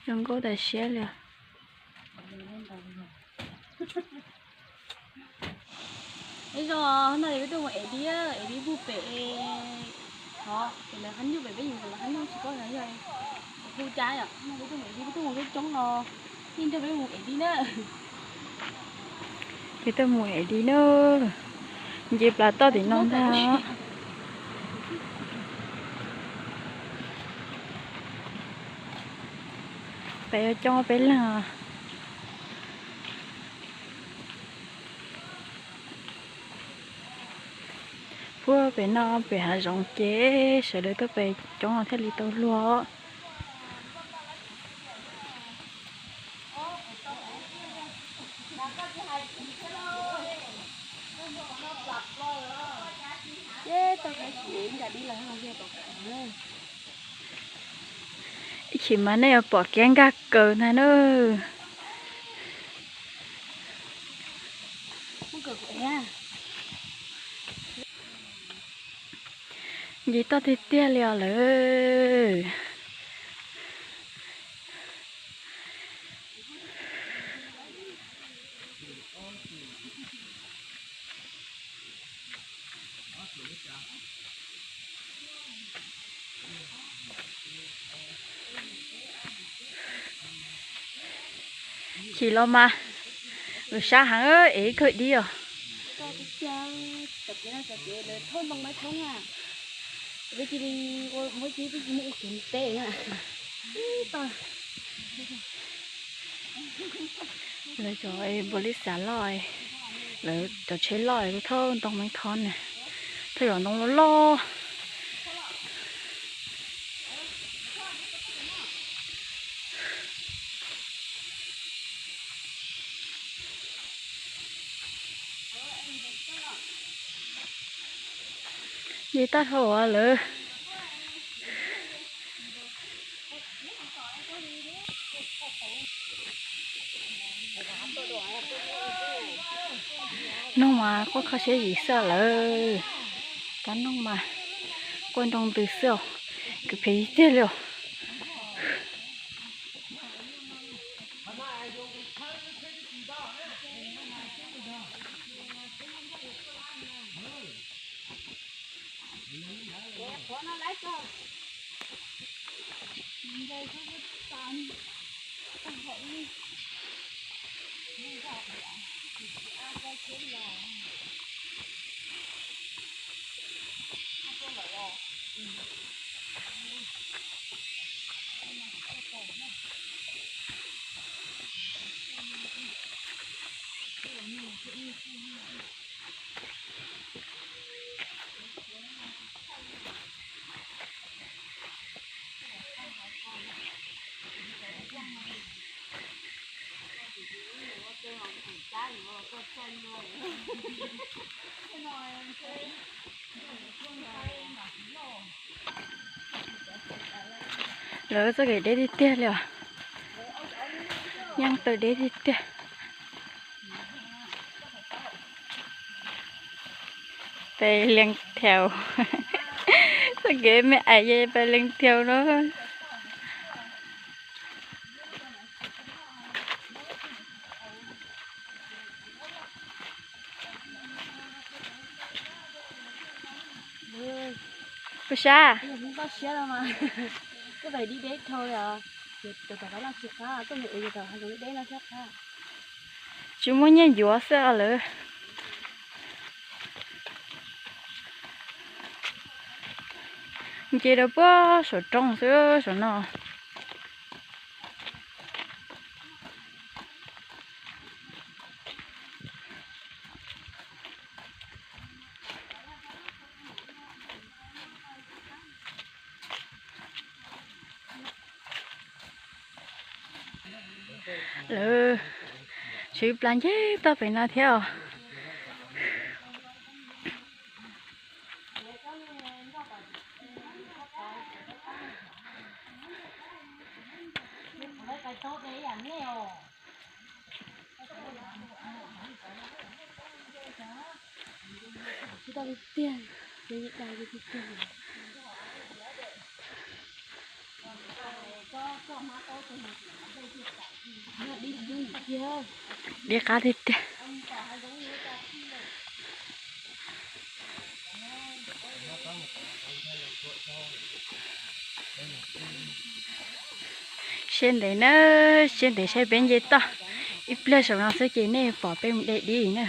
Zoo nkauj tas siab li. Peb zaug no peb tuaj mus ev dib, ev dib puag pem hov, pem lawv qab nyuj, pem peb yim lawv qab nyuj tsis paub yog hu cas yom. No peb tuaj mus ev dib, peb tuaj mus coob coob no, yeej nrog peb mus ev dib na. Peb tuaj mus ev dib na, nce plas toj tim no ntag. Peb yuav coob peb leeg. Puag pem no pem hav zoov ces sawv daws tuaj pem coob thiaj li tau luag. Ib chim mas nej yuav pom kev nkag kaws ntag na. Nce toj tiag tiag li os lawm. Chim los mas, lus sab heev, ev ib kawm dib os. Lawv cov npua lis xav loj, lawv cov tsheb loj kuj thauj ntoo meej thob na, thauj cov ntoo loj loj. Nce toj dhau lawm. Noog mas quaj kho siab yim xwb lawm. Tab noog mas quaj nroo ntws xwb os, kwv phem tiag li os. Lawv txoj kev deb tiag tiag li os. Yeej tau deb tiag tiag. Peb leeg thiau. Txoj kev me ais ces peb leeg thiau no. Puas sab? Tsis muaj nyiaj yuav xwb lawm. Nce rau puag saum roob xwb saum no. Lawv tswv plas ncig toj pem no thiab os. Tsis tau tiag, tiag. Dib qab tiag tiag. Siab ntev na, siab ntev saib peb nce toj. Ib pliag saum no xwb ces nej pom peb mus de dib na.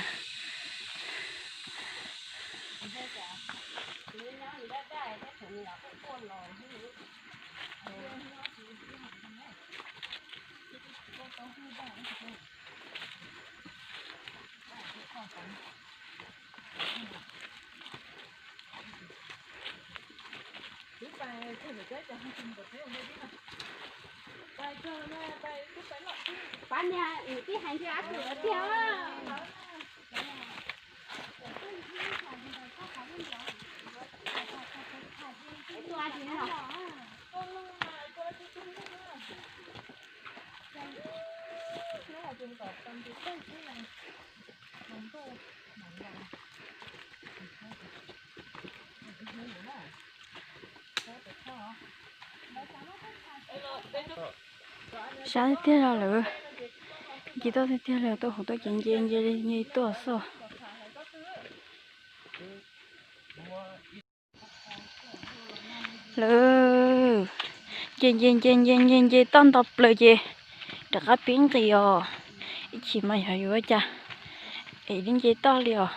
Pab niag nws tib hais ntshe ab tug tiag. Sab tiag tiag los lawm, nce toj tiag tiag los tuaj hauv tuaj ces nce nce nce tuaj xwb. Lawm, nce nce nce nce nce nce toj nto plaws ces rov qab pib nqis os. Ib chim mas yog yuav ua cas es nce toj li os.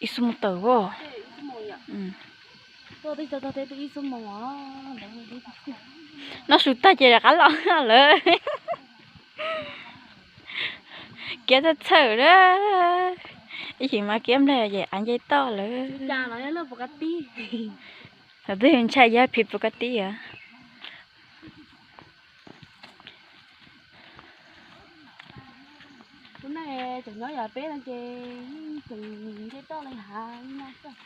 Ib xuab moos tawm as. Noj su tag ces rov qab los lawm. Kiab txhawj txhawj na. Ib chim mas kiab nplaig ces av nce toj lawm. Thaum twg ntshai yog phiv pus kab tib os. Tus neeg tseem nyob yam peb no ces yeej tseem nce toj li hav no xwb.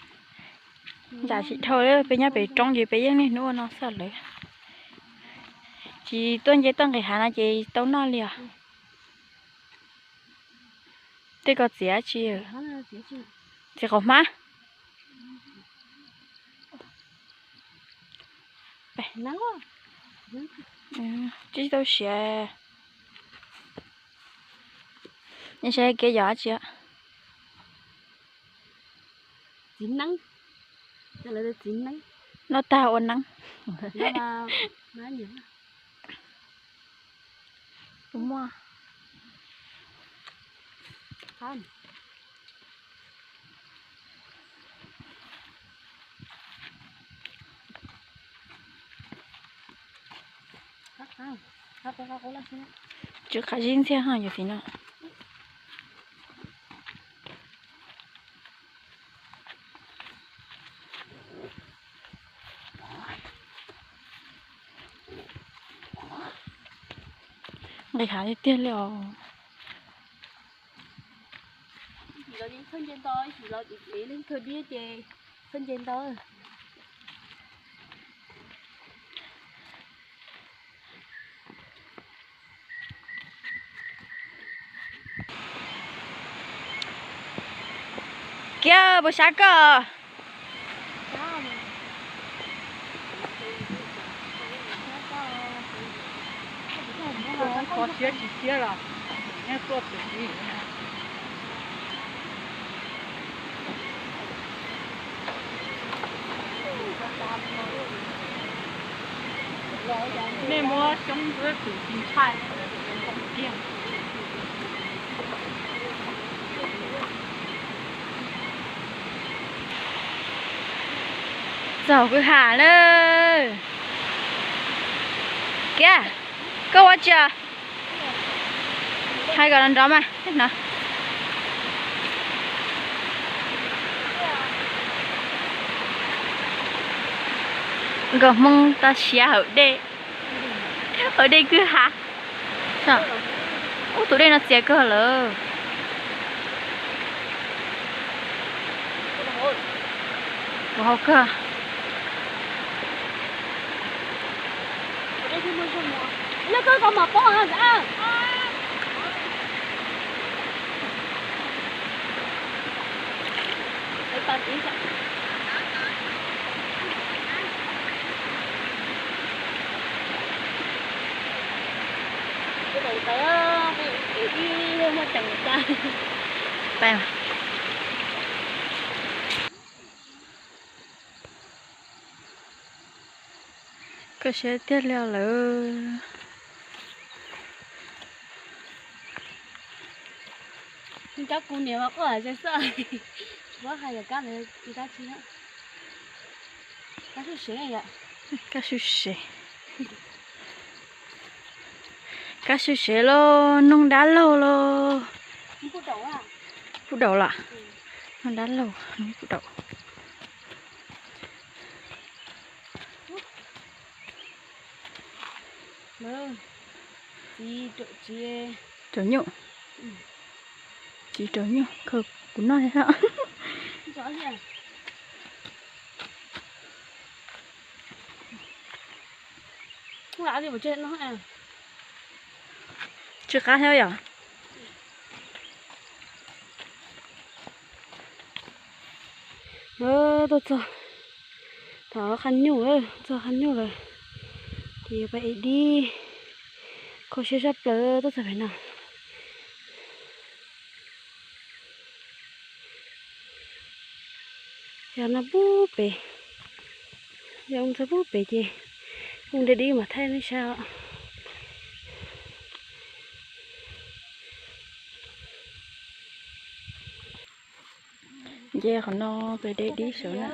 Ntshe tsis dhau li, peb nyob pem roob ces peb yeej niaj hnub ua no xwb lawm. Tsis tuaj nce toj nqis hav no ces tau noj li os. Tej ko txiav tsi? Txiav qau hmab. Tsis tau siav. Nej saib kev yog dab tsi? Txiv neeb. Noj tag ua neeb. Muaj. Tsw qab zib ntxiag ho yog tim no. Nqis hav tiag tiag li os. Ib chim los txhawj nce nto, ib chim los leej twg dib ces txhawj nce nto. Kiab puas sab koj? Kho siab tsis siab los nyob tuaj pem li. Nej muab xyoob ntxuav tus tsis ntshai tiag. Txog kwj ha lawm. Kiab, koj ua tsi? Hais kom nrov mas no. Nkauj Hmoob toj siab haus dej, haus dej kwj ha. Ub, tus dej no txias kawg lawm. Kuv haus kawg. Tau, es ib muaj teem tas. Koj siab tiag li lawm. Cov kuv niam mas quaj zes xwb, tsis paub hais yam kab ntawd ua dab tsi na. Kab sub sev yom. Kab sub sev. Kab sub sev los noog dab laug los. Pub daum los? Noog dab laug, noog pub daum. Txiv raus nyuj. Txiv raus nyuj, khaws kuv noj thiab. Tsw qab thiab yom. Tuaj txog tom qab nyuj, txog qab nyuj lawm. Ces yuav pab ev dib, kho siab sab plaws tuaj txog pem no. Yog no pub pem, yog mus txog pub pem ces mus de dib mas thaij nej saib os. Nce qhov no pem de dib saud na.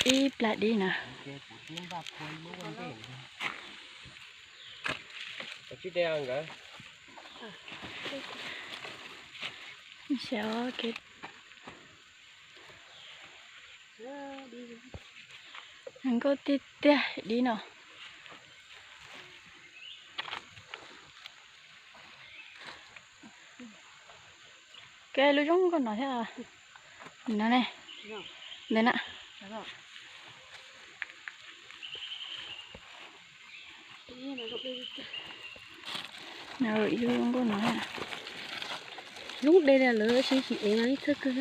Ib plag dib na. Nkauj tiag tiag dib no. Koj lub zoo nkauj no thiab. No ne, ntawm na. Ib lub zoo nkauj no. Lub de lawm tab sis tsis ev mas ib txhawj kawg.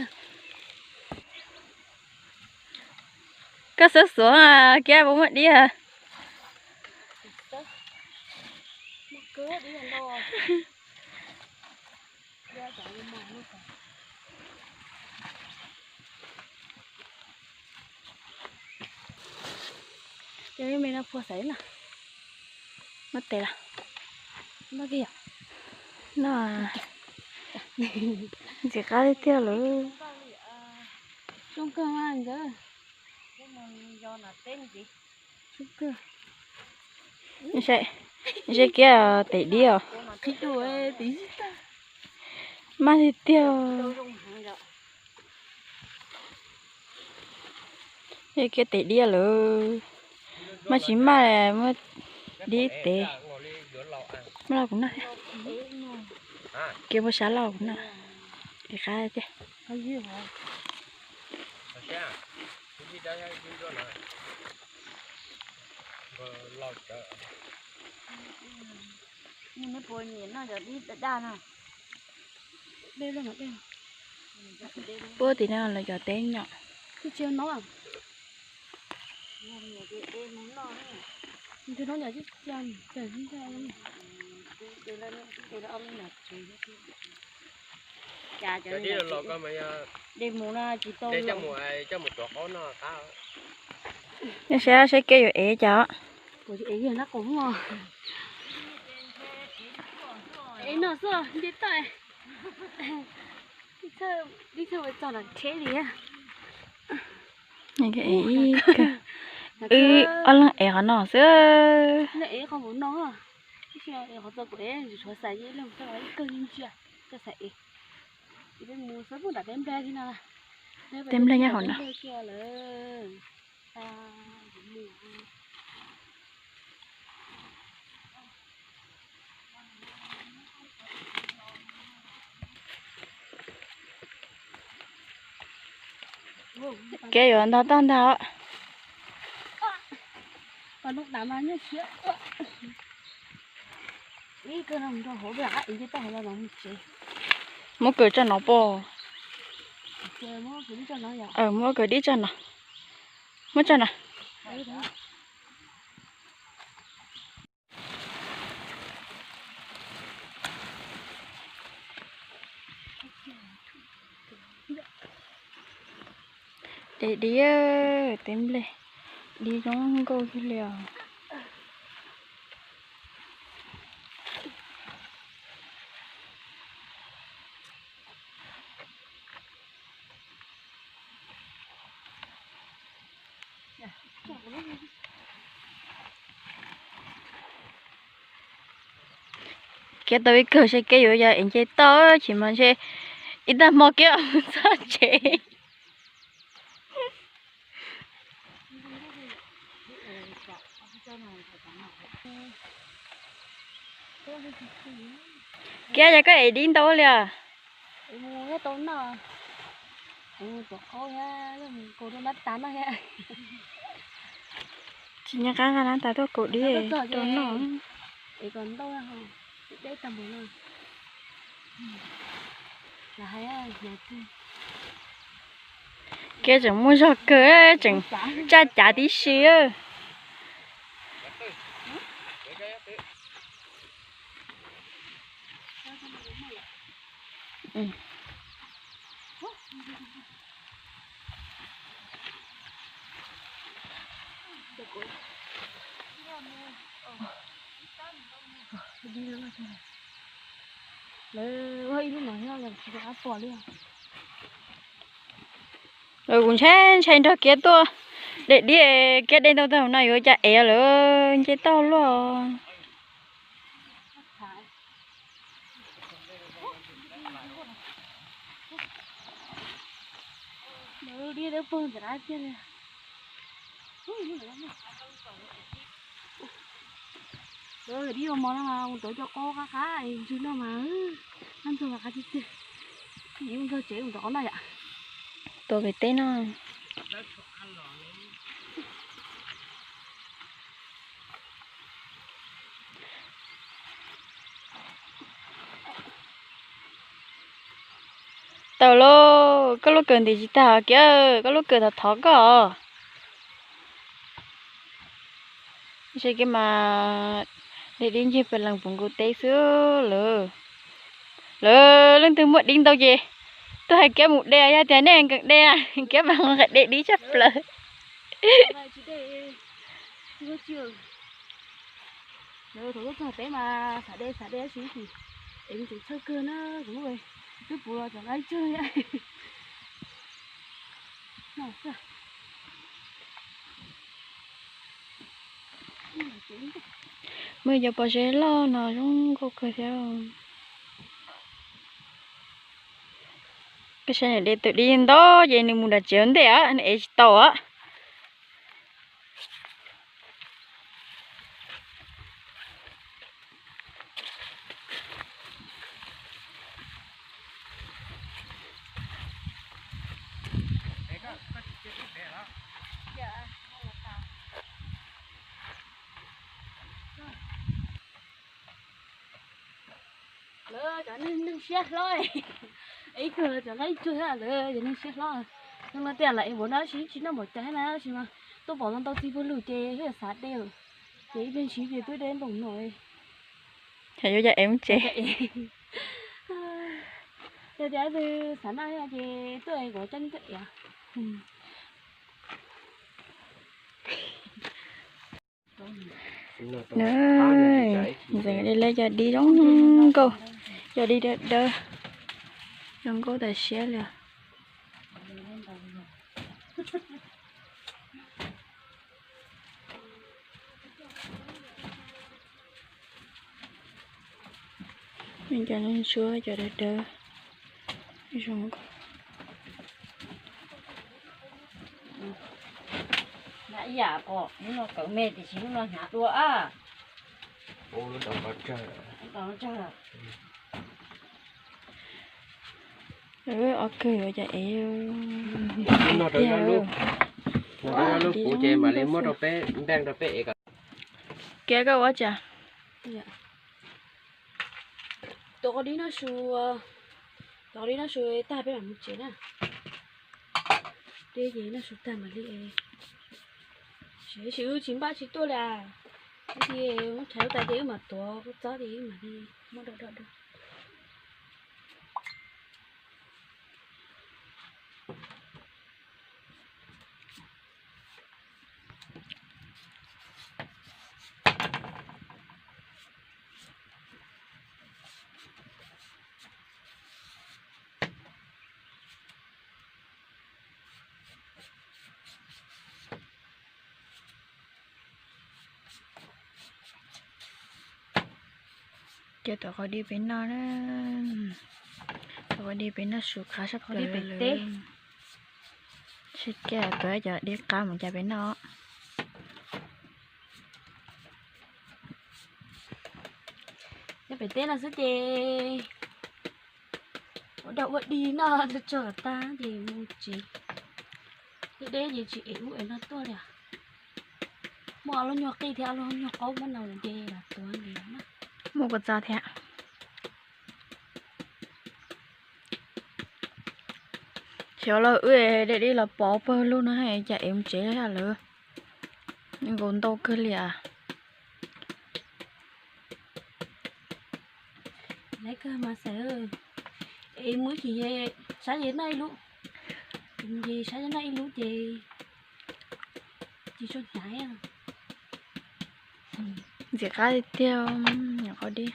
Koj xub xuav kiag puas muaj dib. Ces me no phua xaiv na. Muab tes los? No, ntxim qab tiag tiag lawm. Zoo kawg mas nkawd. Zoo kawg. Saib kiag tes dib os. Maj tiag tiag. Saib kiag tes dib lawm. Maj tsis maj muab dib tev. Maj los kuv noj thiab. Kiag puas sab los kuv noj. Tes qab tiag. Puab tim no lawv cov teb nyom. Nej saib, saib kiag yuav ev cas. Wb ob leeg ev qhov no xwb. Tej nplej nyob hauv no. Kev yuav ntog toj ntag. Muab kaw tso no pog. Muab kaw dib tso no. Muab tso no. Dej dib, tej nplej dib zoo nkauj li os. Kev tau ib kawg seb kev yuav yog es nce toj tsis mas ntshe ib tag hmo kev mus txog tsev. Kiab yog koj ev dib ntau li os. Tsis nco qab nqa nab tas tuaj kaus dib rau noj. Kiab tseem muaj zog kawg, tseem tsaj cav tib si. Lawv ua ib lub no nyob los tsis rov qab pom li. Kuv ntshai ntshai nrog kiab tuaj de dib, kiab de ntau tag no yuav cas ev lawm, nce toj luaj. Dib ua mov no mas mus rau cov qau qab qab ntswg no mas, nab ntxog qab tiag tiag. Mus txog tsev mus rau qhov no yom. Tua pem teb no. Tau lauj, koj lub kawm ntim tsis tag kiab, koj lub kawm thov thov koj. Ntshe kiab mas de dib ncig pem lees puv nkaus teb xwb lawm. Lawv leej twg muaj dib ntau ces tuaj hais kiab mus de, yog tias nej nkees de, kiab mas nqes de dib tshaj plaws. Thaum tuaj txog teb mas xav de xav de tab sis es tseem txhawj kawg na, kuv lub twb puv los tseem laib tsawg thiab. Muaj cov pob zeb loj no zoo nkauj kawg thiab. Koj saib niam de tus dib ntau ces nws mus nram tsev ua ntej os, nws ev tsis tau os. Lawv cov neeg siab hlob, ib tug cov hlob ib tug thiab lawv cov neeg siab hlob. Xyoo no tias lam ev npaum no tab sis tsis noj npaum cas thiab na, tab sis mas tuaj pom ntau ntau txiv puag lug ces thiaj xav de lawm. Ces ib pliag ntshiv ces twb de npaum no. Ces yuav coj ev mus tsev. Yog tias xav noj ces tuaj kom coj nej tuaj ev. Ntxeev li lawv cov dib zoo nkauj, cov dib dawb dawb, zoo nkauj tas siab li. Cov neeg tshuab cov dawb dawb zoo nkauj. Hnyav ib yam pom hnub no kawm me tiam sis hnub no hnyav dua a. Tsawg. Ob kawg yuav cov ev. Noj rau lub, noj rau lub kuv ces mam li muab rau peb npeej rau peb ev kom. Kiag koj ua cas? Tua qhov dib noj su, tua qhov dib noj su tag peb mam mus tsev na. Deb ces noj su tag mam li ev. Tab sis wb tsis npaj tsis tuaj li, wb cia muab rhais lub tais ces wb mam tuav kua txob ces wb mam li muab do do do. Ces tuav qhov dib peb noj na, tuav qhov dib peb noj su qab sab pem teb. Sib kiag tuav cov dib qab mus cas peb noj. Nyob pem teb no xwb ces ua dog ua dig noj tag ces mus tsev. Deb deb ces tsis ev ub ev no tuaj li. Muaj ob lub nyuag qij thiab ob lub nyuag qaub muab no ces los tuav nqis na. Muaj kua txob thiab. Xyov los wb deb deb los pov pawg lug no cas ev mus tsev lawm. Nkaus ntau kawg li as. Laiv kawg mas xav, es muaj ib chim sab ces noj ib lub, ces sab ces noj ib lub ces tsis tshua hnyav. Ntxim qab tiag tiag, nyuam qhuav dib.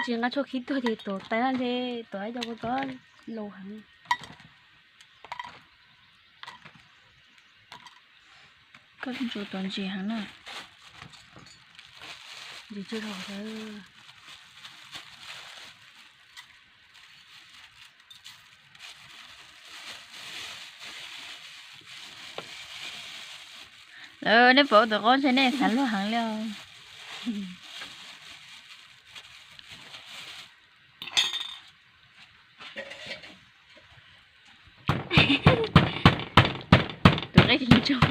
Tsis nqa tshuaj khib tuag ces tuav tais no ntshe tuav cov kua txob laus heev. Koj ntsus tuav ntsis heev na. Ntsis tsis los. Nej pom tus qaub ntshe nej xav luag heev li os. Tus qaib tsis ntsoog.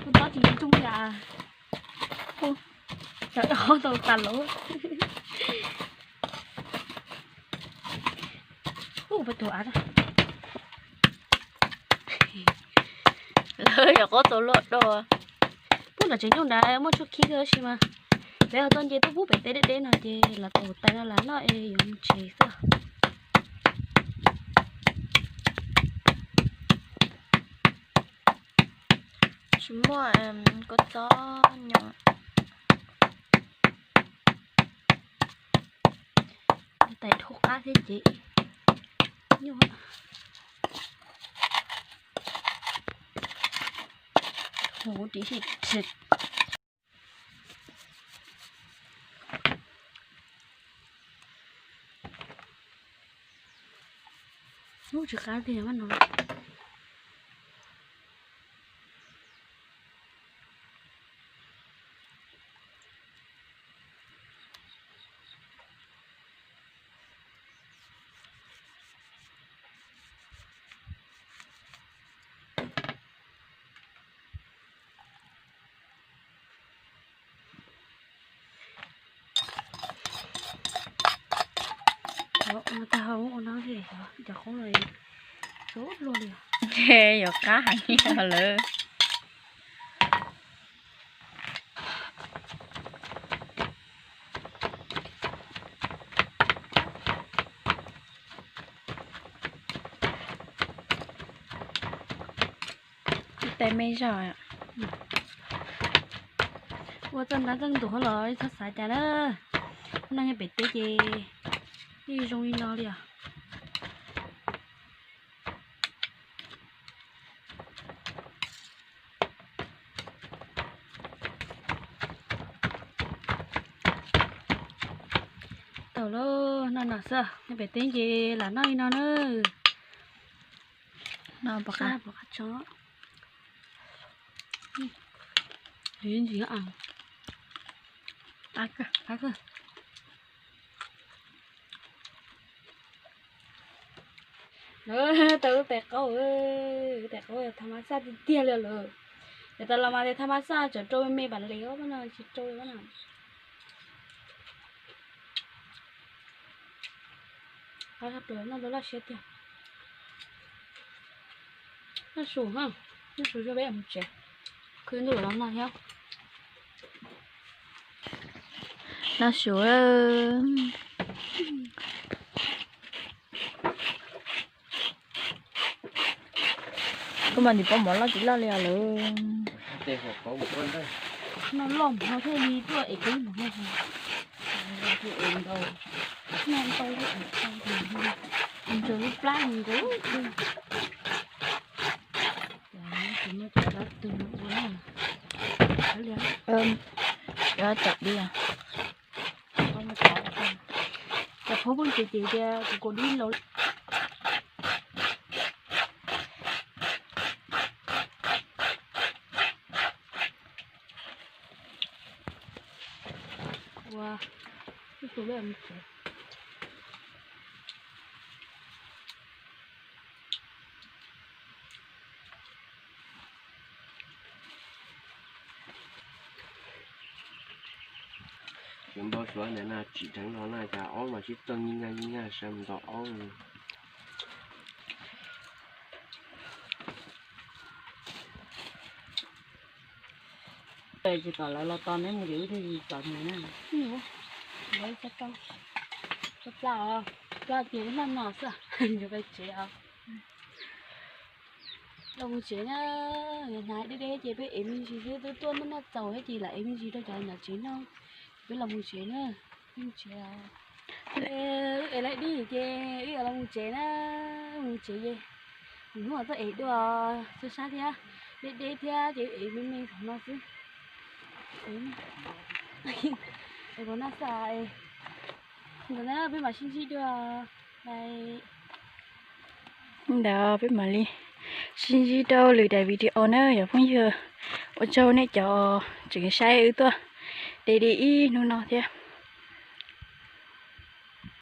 Tus qaib tsis ntsoog li. Tau tas lawm. Ub, peb tus av. Lawv yog qaub tau luaj dua. Pub ntawm tsev nyuj nrad muaj tshuaj khib tab sis mas peb ho tuaj nce tuaj pub pem teb deb deb no ces los tus tais no las noj es yuav mus tsev xwb. Tsis muaj kua txob nyom. Tais dhau qab thiab ces nyuaj. Mus ris si. Ub, tsis qab tiag no. Tag hau ua no li cov qoob no tsuav luag li. Ces yuav qab heev li lawm. Ib tais me zog. Ua txoj ntab txoj ntug los txhob xav cas na. Hnub no nyob pem teb ces yeej zoo li no li os. Tau lauj, noj no xwb, nyob pem teb ces lam noj li no na. No pom qab, pom qab tso. Ntsis qab kawg. Tau lub tais qaub, tais qaub tha ma xaj tiag tiag li lawm. Yav tas los mas tes tha ma xaj tseem rau me me pam li os, no tsis rau li no. Qab tshaj plaws, noj tau loj siab tiag. Noj su, noj su zoo peb mus tsev, khwv ntuj los noj thiab. Noj su. Koj mas ntim pob mov loj tsis loj li os lawm. Noj loj mus no thiaj li tuaj es kub mus no. Noj ntau, ntsaws lub plab mus nkaus. Cov phob pheej ces ces tias kuv kaus dib laus. Ua, ib tug lawm mus tsev. Tsis npau suav ntawm no tsim dheev no na, cas aub mas sib txeej nyij nyaj nyij nyaj sawv mus ntaus aub. Tsis kom lawv los tos neb mus ces wb thiaj li tso nws na. Plab os, plab ces wb noj no xwb, yuav pais tsev os. Los mus tsev na, hnav deb deb ces peb ev me ntsis xwb, twb tuaj noj noj txaus thiab ces lam ev me ntsis rau cov niam tsev noj, ces peb los mus tsev na. Wb ev laib dib ces wb yuav los mus tsev na, mus tsev ces hnub tuaj ev dua, txhua sab thiab, deb deb thiab ces wb ev me me thaum no xwb. Ev, ev qhov no xwb, ntawd na peb mam sib ntsib dua. Ntawd peb mam li sib ntsib rau lwm daim video na yom phooj ywg. Ua tsaug nej cov tseem saib wb tuaj deb deb ib hnub no thiab.